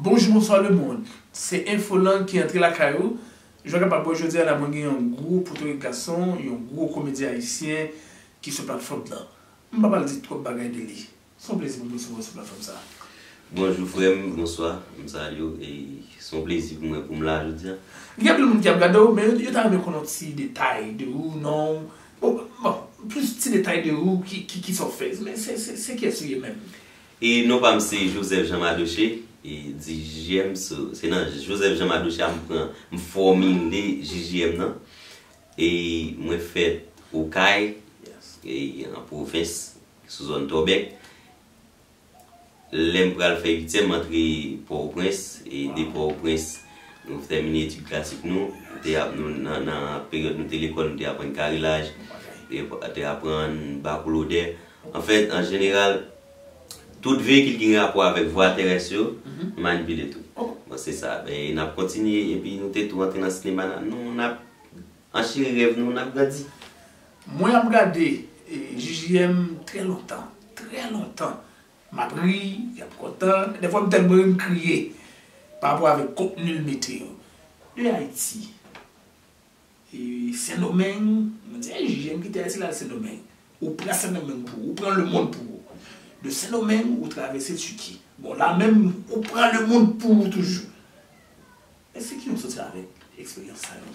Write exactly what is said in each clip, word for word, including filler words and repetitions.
Bonjou, bonswa lemonn. Se Enfolang ki antre lakay ou. Jan w kapab wè, jodi a la mwen gen yon gwo potorik gason, yon gwo komedyen ayisyen ki sou platfòm lan. M pa pral di twòp bagay de li. Se yon plezi pou m resevwa w sou platfòm sa a. Bonjou frè m, bonswa, m salye w, e se yon plezi pou mwen pou m la jodi a. Gen anpil moun ki ap gade w, men yo, yo ta renmen konn yon ti detay de ou, non. Bon, bon, plis ti detay de ou, ki, ki, kisa w fè. Men se, se, se kiyès ou ye menm? E non pa m se Joseph Jean Madoche, e di J J M, so, se nan Joseph Jean Madoche a m pran, m fòmile J J M nan. E mwen fèt Okay, e an pwovens, sou zòn Tòbèk. Lè m pral fè uityèm, m antre Pòtoprens, e de Pòtoprens, nou tèmine etid klasik nou, nou te ap, nou, nan, nan peryòd nou te lekòl, nou te aprann karilaj, te, te aprann bakoulodè. Anfèt, an jeneral, tout veyikil ki gen rapò avèk vwa terès yo, nou manipile tou. Bon, se sa. E n ap kontinye, epi nou te tou antre nan sinema, n ap, nou, n ap ancheri rèv nou, n ap grandi. Mwen ap gade, e, J J M trè lontan, trè lontan. M ap ri, y ap kontan. Dèfwa m tèlman ri m kriye pa rapò avèk kontni l mete yo. De Ayiti, e, Sendomeng, mwen di, "Ey, J J M kite Ayiti l al Sendomeng." Ou pran Sendomeng pou ou, ou pran lemonn pou ou. De Sendomeng, ou travèse Tiki. Bon, la menm, ou pran lemonn pou ou toujou. Èske ki nou soti avèk eksperyans sa yo?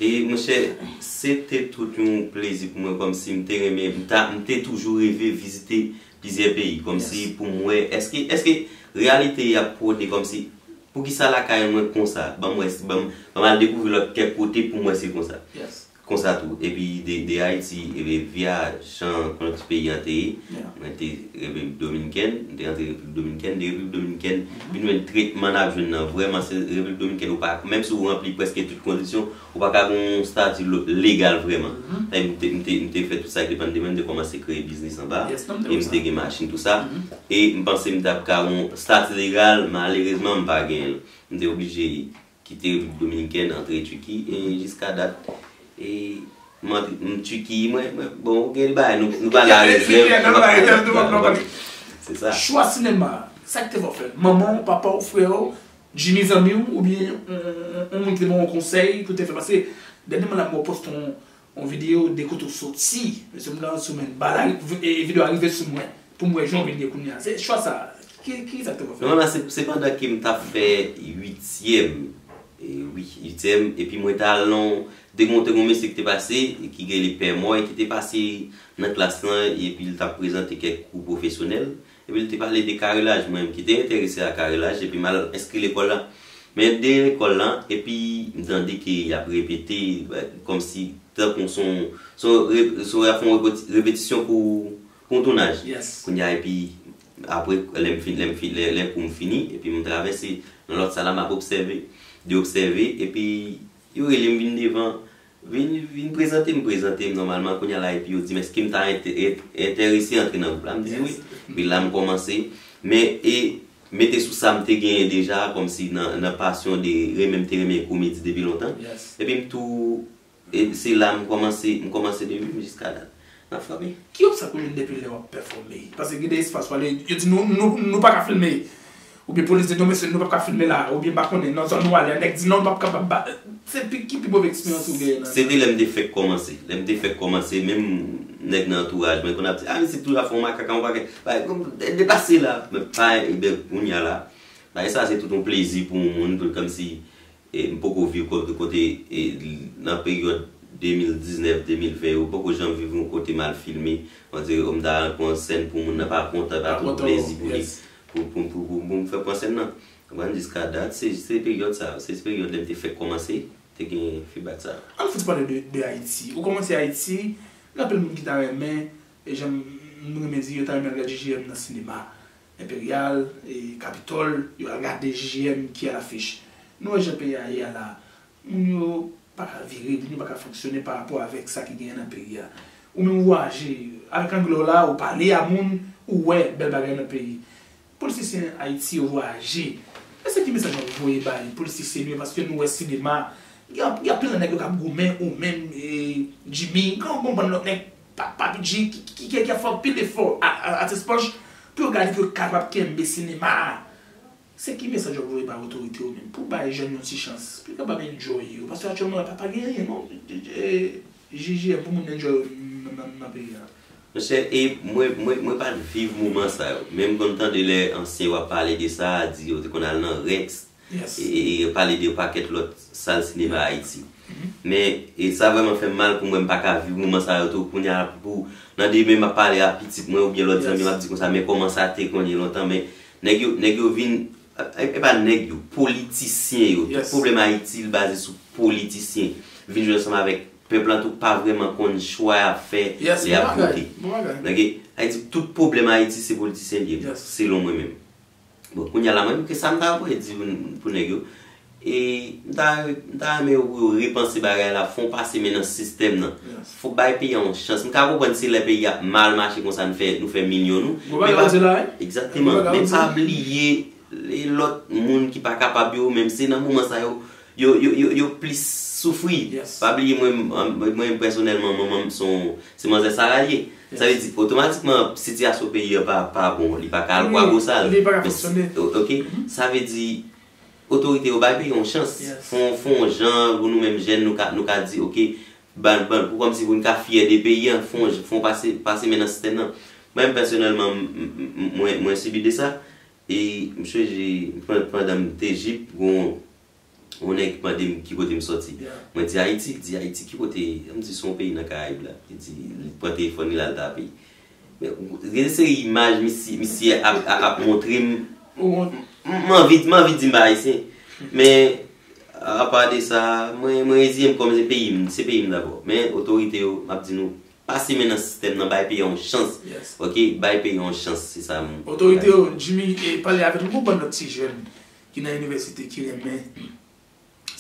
E monchè, se te tout yon plezi pou mwen, kòmsi m te renmen, m ta, m te toujou reve vizite plizyè peyi, kòmsi pou m wè, èske, èske reyalite y ap pwone, kòmsi, poukisa lakay mwen konsa? Ban m wè, ban m, ban m al dekouvri lòt kèk kote pou m wè se konsa. Konsa tou. Epi de, de Ayiti, epi via jan kontèks peyi an te ye, mwen te Repiblik Dominikèn, m te rantre Repiblik Dominikèn, de Repiblik Dominikèn, vin jwenn tretman n ap jwenn nan. Vrèman, se Repiblik Dominikèn, ou pa, menm si w ranpli prèske tout kondisyon, ou pa ka gen yon stati lo-, legal vrèman. Sa, m te, m te, m te fè tout sa k depann de mwen, m te kòmanse kreye biznis anba, e m te gen machin, tou sa. E m panse m t ap ka gen yon stati legal, malerezman, m pa genyen l. M te oblije kite Repiblik Dominikèn, antre Tiki, e jiska dat, e m antre, m Tiki, mwen, mwen, bon, gen bagay, nou, nou pale a rezèv, nou pa pale a rezèv, nou pa pale. Se sa. Chwa sinema, sa ki te fè w fè l? Manman w, papa w, frè w, Jimmy zanmi w, oubyen yon, yon, yon, yon moun ki te ban w yon konsèy pou te fè? Paske dènyèman la m wè w poste yon, yon videyo de kote w soti, mesye m nan sou men bal la, e videyo a rive sou mwen. Pou m wè jan w vin gen kounye a. Se chwa sa a. Ki, ki sa k te fè w fè? Non, la, se, se pandan ke m t ap fè uityèm. E wi, uityèm. Epi mwen t al nan, te gen, te gen yon mesye ki te pase, ki rele Pè Mòy, ki te pase nan klas lan, epi l t ap prezante kèk kou pwofesyonèl. Epi l te pale de karilaj, mwen menm ki te enterese a karilaj, epi m al enskri lekòl la. Men de lekòl lan, epi m tande ke y ap repete, kòmsi, tankou se yon, se yon re-, se yon, y ap fè yon repeti-, repetisyon pou, pou yon tounaj. Kounye a, epi apre, lè m fin, lè m fin, lè, lè kou m fini, epi m travèse nan lòt sal la, m ap obsève, de obsève, epi yo rele m vin devan, vin, vin prezante m, prezante m nòmalman. Kounye a la, epi yo di m, èske m ta ente-, en-, enterese antre nan gwoup la? M di wi. Epi la, m kòmanse. Men, e, mete sou sa m te genyen deja, kòmsi nan, nan pasyon de renmen, m te renmen komedi depi lontan. Epi m tou E se la m kòmanse, m kòmanse depi m jiska dat. N ap frape. Ki obstak ou jwenn depi lè w ap pèfòme? Paske gen de espas w ale, yo di nou, nou, nou pa ka filme. Oubyen polis di non, mesye, nou p ap ka filme la. Oubyen m pa konnen, nan zòn nou ale a, nèg di non, nou p ap kapab ba-, se pi, ki pi move eksperyans ou genyen nan sa? Se te lè m te fèk kòmanse. Lè m te fèk kòmanse, menm nèg nan antouraj mwen konn ap di, "A, misye toujou ap fè yon makak, yon pakèt bagay, deplase la." Men pa, ebyen, kounye a la, bagay sa se tout yon plezi pou yon moun, pou, kòmsi, E, m poko viv kote, kote, e, nan peryòd de mil diznèf, de mil ven yo, m poko janm viv yon kote m al filme. On dirait, m ta al pran sèn pou moun nan pa kontan, pa tout plezi pou li, pou, pou, pou, pou, pou m fè pran sèn nan. Konprann? Jiska dat, se, se peryòd sa, se peryòd lè m te fèk kòmanse, te gen feedback sa. Ann fouti pale de, de Ayiti. Ou kòmanse Ayiti, gen anpil moun ki ta renmen, e jan m, m renmen di, yo ta renmen al gade J J M nan sinema. Enperyal, e, Kapitòl, yo al gade J J M ki alafich. Nou wè jan peyi a ye a la, moun yo pa ka vire, moun yo pa ka fonksyone pa rapò avèk sa ki genyen nan peyi a. Ou menm ou vwayaje, avèk angle w la, ou pale a moun, ou wè bèl bagay nan peyi. Politisyen Ayiti yo vwayaje. Èske ki mesaj w ap voye bay politisyen nou yo? Paske nou wè sinema, gen, gen anpil nan nèg yo k ap goumen, ou menm, e, Jimmy, gen yon bann lòt nèg, Pa-, Papi G, ki, ki, ki, ki ap fè anpil efò, a, a, atis Panch, pou yo gade pou yo kapab kenbe sinema a. Se ki mesaj w ap voye bay otorite yo menm? Pou bay jèn yon ti chans, pou yo kapab enjoy yo. Paske aktyèlman la, pa, pa gen anyen, non. E, J J M pou moun enjoy yo nan, nan, nan peyi a. Monchè, e mwen, mwen, mwen pa t viv moman sa yo. Men m konn tande lè ansyen yo ap pale de sa, di yo te konn al nan Rex, Yes. e, e, e pale de yon pakèt lòt sal sinema Ayiti. Men, e sa vrèman fè m mal pou mwen, m pa ka viv moman sa yo tou. Kounye a, pou, nan demen, m ap pale a pitit mwen oubyen lòt zanmi, Yes. m ap di konsa, men kòman sa te konn ye lontan, men nèg yo, nèg yo vin, e, e pa nèg yo, politisyen yo. Tout Yes. pwoblèm Ayiti, li baze sou politisyen. Vin jwe ansanm avèk pèp la tou, pa vrèman konn chwa y ap fè Yes, lè y bon ap bagay, vote. bon bagay. Ok? Sa vle di, tout pwoblèm Ayiti, se politisyen li ye, Yes. selon mwen menm. Bon, kounye a la, mwen, ke sa m ta voye di pou, pou nèg yo, e m ta, m ta renmen yo pou yo repanse bagay la, fè yon pase men nan sistèm nan. Yes. Fò bay peyi a yon chans. M ka konprann se lè peyi a ap mal mache konsa nou fè, nou fè milyon nou. Bon Men bagay pa, ou di la, wi. Egzakteman. Bon bagay Men ou di. pa bliye e lòt moun ki pa kapab yo, menm se nan moman sa yo, yo, yo, yo, yo plis soufri. Yes. Pa bliye mwen, mwen, mwen pèsonèlman, manman m se yon, se manzè Sara l ye. Sa vle Yes. di, otomatikman, sitiyasyon peyi a pa, pa bon, li pa ka al Wi, kwa bosal. li pa ka Men fonksyone. o-, ok? Mhm. Sa vle di, otorite yo bay peyi yon chans. Yes. Fè yon, fè yon jan pou nou menm jèn, nou ka, nou ka di, ok, ban, ban, pou kòmsi pou n ka fyè de peyi a, fè yon, fè yon pase, pase men nan sistèm nan. Mwen menm pèsonèlman, m, m, m, mwen, mwen sibi de sa. E m sonje, pandan m te Ejip, gon yon nèg ki mande m ki kote m sòti. Yeah. Mwen di Ayiti, li di Ayiti ki kote, m di se yon peyi nan Karayib la. Li di, li pran telefòn li l al tape. Men, gen de seri imaj misye, misye ap, ap, ap montre m. Ou wont. M, m anvi, m anvi di m pa ayisyen. Men, apa de sa, mwen, mwen reziye m kòm se peyi m, se peyi m dabò. Men, otorite yo, m ap di nou, pase men nan sistèm nan, bay peyi a yon chans. Yes. Ok, bay peyi a yon chans, se sa m. Otorite yo, Jimmy, e pale avèk nou, bon, bann lòt ti jèn ki nan inivèsite, ki renmen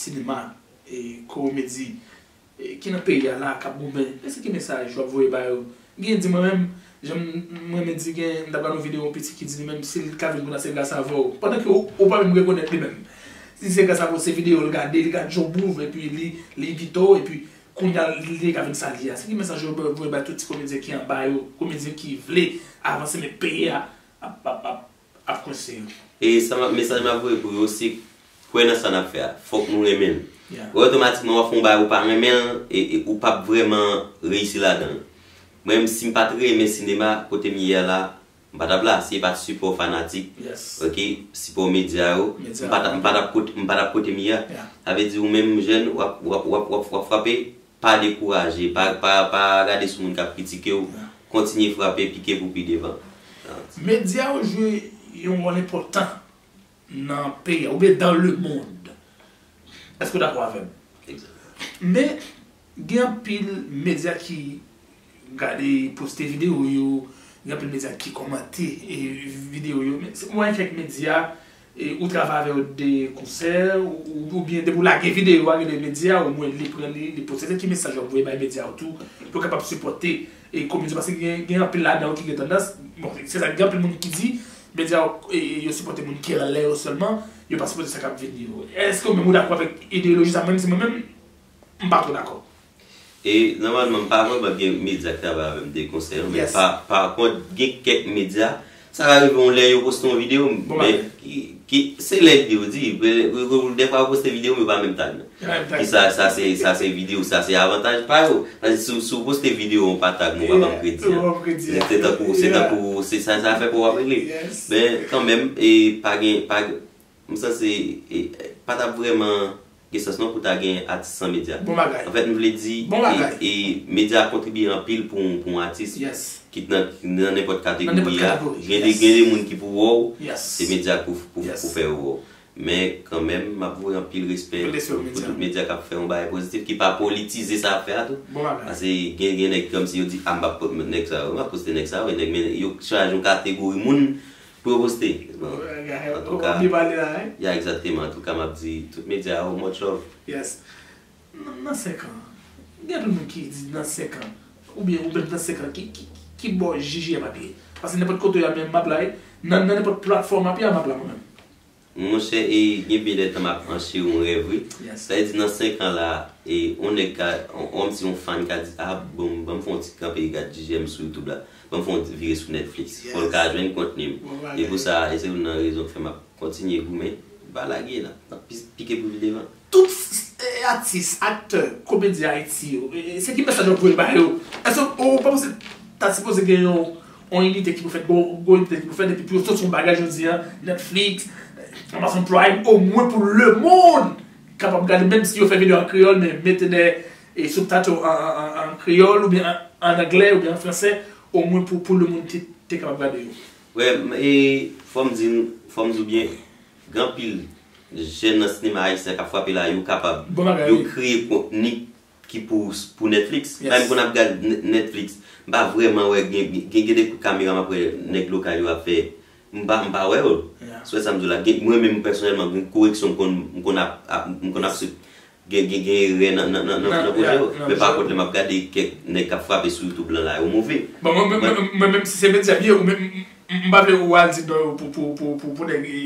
sinema, e komedi, e ki nan peyi a la, k ap goumen. Men se ki mesaj w ap voye ba yo? Gen di mwen menm, jan m, m renmen di, gen, m t ap gade yon videyo yon piti ki di li menm, si l ka vin kounye a, se gras avè w. Pandan ke ou, ou pa menm rekonèt li menm. Si se gras avè w, se videyo l gade, li gad John Bouv, epi li, li imite w, epi kounye a, li ka vin sa l ye a. Se ki mesaj w ap voye bay tout ti komedyen ki anba yo, komedyen ki vle avanse, men peyi a ap, ap, ap, ap kwense yo? E sa m ap, mesaj m ap voye pou yo, se kwè nan sa n ap fè a. Fòk nou renmen l. Yeah. Otomatikman, w ap fè yon bagay ou pa renmen l, e, e ou p ap vrèman reyisi ladan l. Mwen menm, si m pa t renmen sinema, kote m ye a la, m pa t ap la, si e pa t sipò fanatik, Yes. ok, sipò medya yo, Medya m pa t ap, m pa t ap kote, m pa t ap kote m ye a. Yeah. Sa vle di, ou menm jèn, w ap, w ap, w ap, w ap, w ap frape, pa dekouraje, pa, pa, pa gade sou moun k ap kritike w, Yeah. kontinye frape, pike pou pi devan. Medya yo jwe yon wòl enpòtan nan peyi a, oubyen dans le monde. Èske w dakò avè m? Exact. Men, gen anpil medya ki gade, poste videyo yo, gen anpil medya ki kòmante, e, videyo yo. Men, se, mwen, kèk medya, e, ou travay avè yo de konsè, ou, oubyen depi w lage videyo a, gen de medya, omwen li pran li, li poste. Se ki mesaj w ap voye bay medya yo tou, pou yo kapab sipòte, e, komedyen, paske gen, gen anpil ladan yo ki gen tandans, bon, se sa, gen anpil moun ki di, medya yo, e, e, yo sipòte moun ki anlè yo sèlman, yo pa sipòte sa k ap vini yo. Èske ou menm ou dakò avèk ideyoloji sa? Mwen menm, si mwen menm, m pa twò dakò. E nòmalman, m pa vrèman gen medya k travay avè m de konsè, non, men Yes. pa, pa kont, gen kèk medya, sa ka rive yon lè yo poste yon videyo, Bon men bagay. ki, ki, se lè videyo di, men, men, men, dèfwa yo poste videyo, men yo pa menm tag mwen. Yo pa menm tag. Ki sa, sa se, sa se videyo, sa se avantaj pa yo. Paske si, si w poste videyo, w pa tag mwen, w pa ban m kredi, Yo an. ban m kredi, Se, se tankou, se Yeah. tankou, se sa, sa fè pou w ap regle. Yes. Men, kanmenm, e pa gen, pa gen, m sanse, e, pa t ap vrèman gen sans non pou ta gen atis san medya. Bon bagay. Anfèt, m vle di, Bon e, bagay. e medya kontribye anpil pou, pou yon atis, Yes. kit nan, nan nenpòt Nan nenpòt kategori a. kategori, Gen de, yes. gen de moun ki pou wè w, Yes. se medya pou, pou, Yes. pou fè yo wè w. Men kanmenm, m ap voye anpil respè Respè pou, pou medya. tout medya k ap fè yon bagay pozitif, ki pa politize sa y ap fè a tou. Bon bagay. Paske gen, gen nèg kòmsi yo di, a, m p ap poste nèg sa yo, m ap poste nèg sa yo, e nèg men yo chwazi yon kategori moun pou yo poste. Bon, Wè, gade, an tou w ka, ap byen pale la, wi. Ya, egzakteman. An tou ka, m ap di tout medya yo, much love. Yes. Nan, nan senk an, gen anpil moun ki di nan senk an, oubyen, oubyen nan senk an, ki, ki, ki bò J J M ap ye? Paske nenpòt kote w ye a, men m ap la, wi. Nan, nan nenpòt platfòm m ap ye a, m ap la mwen menm. Monchè, e gen byen de tan m ap ancheri yon rèv, wi. Yes. Sa vle di, nan senk an la, e yon nèg ka, on, on, si yon fan ka di, a, bon, ban m fè yon ti kanpe gad J J M sou YouTube la. Ban m fè yon ti vire sou Netflix. Fò l ka jwenn kontni m. E pou sa, e se youn nan rezon k fè m ap kontinye goumen. M pa lage, n ap, n ap pike pou pi devan. Tout eh, atis, aktè, komedyen Ayiti yo, eh, se ki mesaj w ap voye ba yo? Èske ou pa panse ta sipoze gen yon yon inite ki pou fèt, gwo gwo inite ki pou fèt, epi pou yo soti yon bagay jodi a, Netflix, Amazon Prime, omwen pou lemonn kapab gade, menm si yo fè videyo an kreyòl, men mete de e subtitle an, an, an, an kreyòl oubyen an, an anglè oubyen an fransè, omwen pou, pou lemonn te, te kapab gade yo. Wè, e fò m di nou, fò m di w byen, gen anpil jèn nan sinema ayisyen k ap frape la, yo kapab, yo kreye kontni ki pou, pou Netflix. Menm pou n ap gade Netflix, m pa vrèman wè, gen, gen, gen de kout kamera m ap wè nèg lokal yo ap fè. M pa, m pa wè yo. Sou sa m di w la, gen, mwen menm pèsonèlman, gen koreksyon m konn, m konn ap, ap, m konn ap sou, gen, gen, gen erè nan, nan, nan, nan, nan pwojè yo. Men pa kont, lè m ap gade kèk nèg k ap frape sou YouTube lan la, yo move. Bon, mwen, mwen, mwen, mwen menm si se medya m ye, ou menm, m, m, m pa vle ou al di non yo pou, pou, pou, pou, pou nèg e,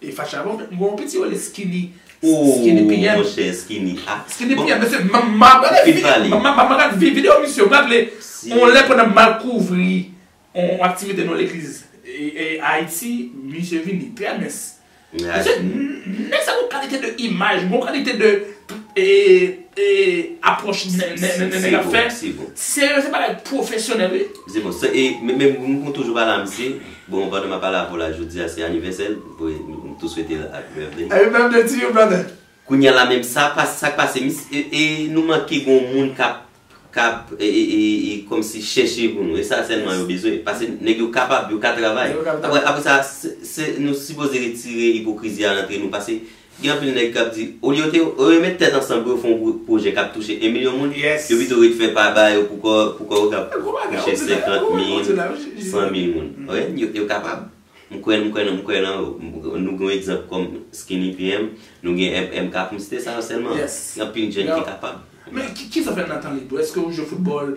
e fache avè w, men m gen yon piti yo rele Skinny. Skinny P M. Monchè, Skinny. Ah, Skinny P M, mesye, m, m, m ap gade vi-, m, m, m, m ap gade vi-, videyo misye, m raple, yon lè pandan m al kouvri yon aktivite nan legliz e, e, Ayiti, misye vini, trè mens. Mesye, n-, nèg sa gon kalite de imaj, gon kalite de e, e, apwòch nè- nè- nè- nè- nèg ap fè. Se, se bagay pwofesyonèl, wi. Se bon. Se, e, men, men m, m toujou pale a misye. Bon, pandan m ap pale avè w la, jodi a se anivèsè l. Bon, m tou swete l happy birthday. Happy birthday to you, brother. Kounye a la menm, sa pa, sa k pase, mis, e, e, nou manke gon moun k ap k ap e, e, e, e, kòmsi chèche pou nou. E sa sèlman yo bezwen. Paske nèg yo kapab, yo ka travay. Apre, apre sa, se, se, nou sipoze retire ipokrizi a antre nou. Paske gen anpil nèg k ap di, olye yo te, yo met tèt ansanm pou yo fè yon pwo- pwojè k ap touche en milyon moun, yo pito ret fè pa ba yo pou kò, pou kò yo k ap touche senkant mil, san mil moun. Yo, yo kapab. M kwè, m kwè, m kwè nan, nou gen yon egzanp kòm Skinny P M, nou gen M K, pou m site sa yo sèlman. Gen anpil jèn ki kapab. Men ki, ki sa w fè nan tan lib ou? Èske ou jwe foutbòl,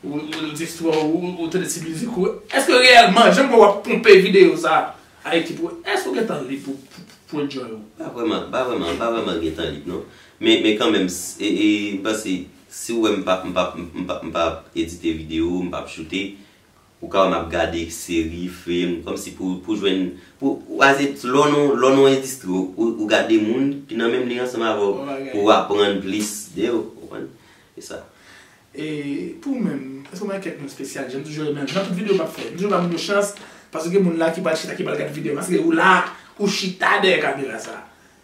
ou, ou, ou di spò, ou, ou tande ti mizik, ou, èske reyèlman, jan m wè w ap ponpe videyo sa a ekip ou, èske ou gen tan lib pou, pou, pou enjoy ou? Pa vrèman, pa vrèman, pa vrèman gen tan lib non. Men, men kanmenm, e, e, m panse, si w wè m p ap, m p ap, m p ap, m p ap edite videyo, m p ap choute, ou ka wè m ap gade seri, fim, kòmsi pou, pou jwenn, pou, ou aze, lè w nan, lè w nan yon endistri, ou, ou gade moun ki nan menm liy ansanm avè w, pou w aprann plis de yo, w konprann? E sa. E pou ou menm, èske w gen kèk moun espesyal? Jan m toujou renmen, nan tout videyo m ap fè, m toujou ba moun yo chans, paske gen moun la ki pral chita, ki pral gade videyo m, paske ou la, ou chita dèyè kamera sa.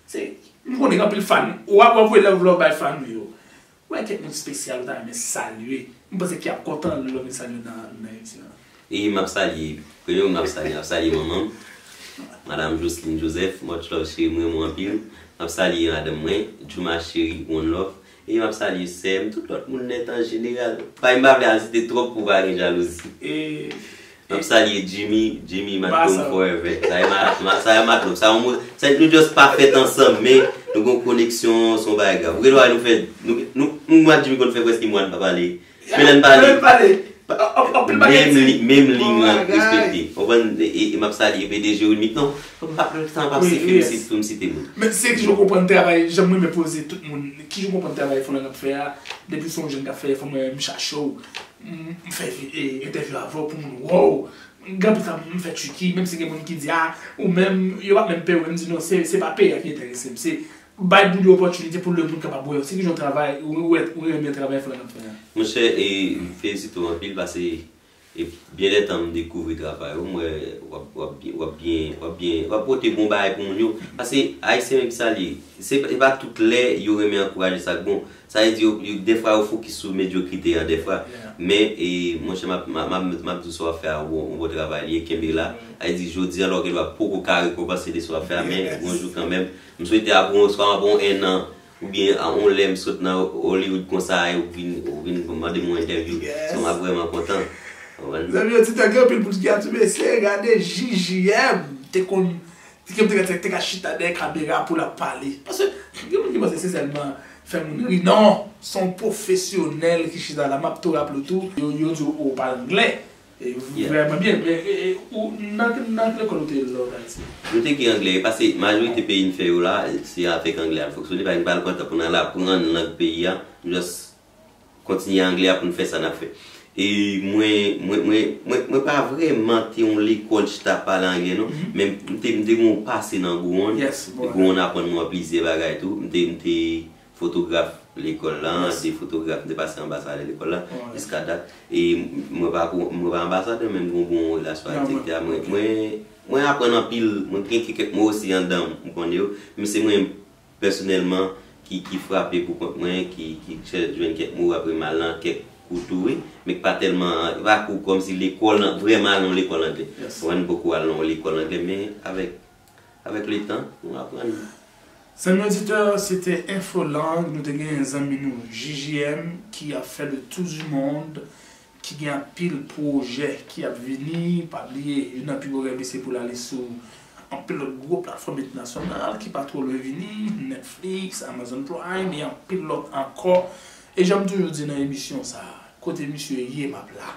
Se, m konnen gen anpil fan, w ap, w ap voye love, love bay fan ou yo. Ou wè kèk moun espesyal ou ta renmen salye? M panse ki ap kontan lè w vin salye w nan, nan emisyon an. E m ap salye, premye moun m ap salye, m ap salye manman m, Madam Jocelyne Joseph, much love cheri, m renmen w anpil. M ap salye madanm mwen, Jouma cheri, one love. E m ap salye sè m, tout lòt moun nèt an jeneral. Paske m pa vle al site twòp pou pa gen jalouzi. M ap salye Jimmy, Jimmy Matlon forever. Sa e ma, ma, sa e Matlon. Sa yon mo, sa nou just pa fèt ansanm, men nou gon koneksyon, se yon bagay grav. Ou gen dwa nou fè, nou, nou, nou, mwen ak Jimmy konn fè prèske mwa n pa pale. Men lè n pale, menm li, menm liy lan respekte. Konprann? E, e, e m ap salye P D G Wilmington. M pa pran tan, m ap site, m site, m site moun. Men se kijan w konprann travay, jan m renmen poze tout moun, kijan w konprann travay Fò Lang ap fè a, depi w se yon jèn k ap fè, fò mwen m chache w. M, m fè vi- e, entèvyou avè w pou moun wè w. Gen anpil sa m fè Chucky, menm si gen moun ki di, a, ou menm, yo pa menm pè w, men m di, non, se, se pa pè a ki enterese m, se bay moun yo opòtinite pou lè moun kapab wè yo. Se kijan w travay, ou, ou, ou renmen travay Fò Lang ap fè a? Monchè, e, m felisite w anpil, paske e byen lè tan m dekouvri travay ou, m wè w ap, w ap byen, w ap byen, w ap byen, w ap pote bon bagay pou moun yo. Paske Ayisyen menm sa l ye. Se, se pa tout lè yo renmen ankouraje sa k bon. Sa vle di, yo, yo, dèfwa yo fokis sou medyokrite an, dèfwa. Men, e, monchè, m ap, m ap, m ap, m ap di w sa w ap fè a, yon bon, yon bon travay li ye, kenbe la. Sa vle di, jodi a la, w gen dwa poko ka rekonpanse de sa w ap fè a, men yon jou kanmenm. M swete apre yon, swa apre yon ennan, oubyen a yon lè m sot nan Hollywood konsa, e ou vin, ou vin mande m yon entèvyou, sa m ap vrèman kontan. Ou konprann? Zanmi yo, ti tan gen anpil moun ki ap di, mesye, gade J J M, te konn Ti ke m te ka, te ka chita dèyè kamera pou l ap pale. Paske gen moun ki panse se sèlman fè moun ri. Non, se yon pwofesyonèl ki chita la. M ap tou raple w tou, yo, yo di w ou pale anglè. E, vrèman byen. Men, e, e, ou, nan, nan ki lekòl ou te ye lè w t Ayiti? Nou te gen anglè, paske majorite peyi n fè yo la, se avèk anglè a n fonksyone, paske n pa al pran tan pou n al aprann lang peyi a, nou just kontinye anglè a pou n fè sa n ap fè. E mwen, mwen, mwen, mwen, mwen pa vrèman te yon lekòl chita pale anglè non, men m te, m te gen yon pase nan Gowon. Gowon aprann mwen plizyè bagay tou. M te, m te fotograf lekòl la, m te fotograf, m te pase anbasadè lekòl la, jiska dat. E mwen pa, mwen pa anbasadè, men m gen yon bon relasyon ak direktè a. Mwen, mwen, mwen aprann anpil, mwen gen kèk mo osi anndan m, m konnen yo, men se mwen pèsonèlman ki, ki frape pou kont mwen, ki, ki chè-, jwenn kèk mo, apre m al nan kèk kou tou, wi, men k pa tèlman, pa kou kòmsi lekòl, vrèman al nan yon lekòl anglè. Mwen poko al nan yon lekòl anglè, men avèk, avèk letan, nou aprann. Zanmi oditè, se te Infolang, nou te gen zanmi nou J J M ki ap fè le tour du monde, ki gen anpil pwojè ki ap vini. Pa bliye, youn nan pi gwo rèv li se pou l ale sou anpil lòt gwo platfòm entènasyonal ki pa twò lwen vini, Netflix, Amazon Prime, e anpil lòt ankò. E jan m toujou di nan emisyon sa a, kote misye ye, m ap la.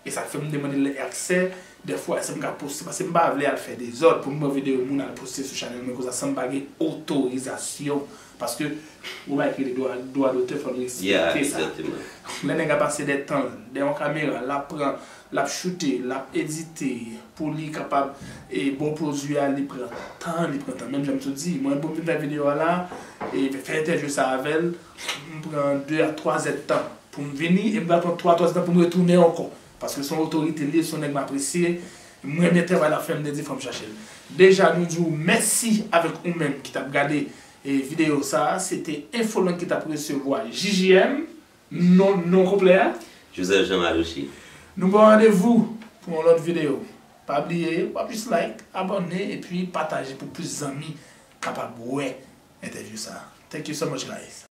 E sa k fè m demande l aksè, dèfwa, èske m ka poste, paske m pa vle al fè dezòd pou m pran videyo moun al poste sou chanèl mwen konsa san m pa gen otorizasyon. Paske, ou bay ki rele dwa, dwa dotè, fò n respekte sa. Lè nèg la pase dè tan l dèyè yon kamera, l ap pran, l ap choute, l ap edite, pou li kapab, e, bon pwodui a, li pran tan, li pran tan. Menm jan m tou di, mwen, pou m vin fè videyo a la, e fè entèvyou sa avè l, m pran de a twa zèdtan pou m vini, e m pral pran twa, twa zèdtan pou m retounen ankò. Paske se yon otorite li ye, se yon nèg m apresye. M renmen travay l ap fè, m te di fò m chache l. Deja, nou di w mèsi avèk ou menm ki t ap gade, e, videyo sa a. Se te Infolang ki t ap resevwa J J M, non, non konplè a. Joseph Jean Malouchi. Nou ba w randevou pou yon lòt videyo. Pa bliye, w ap jis like, abòne, epi pataje pou plis zanmi kapab wè entèvyou sa a. Thank you so much, guys.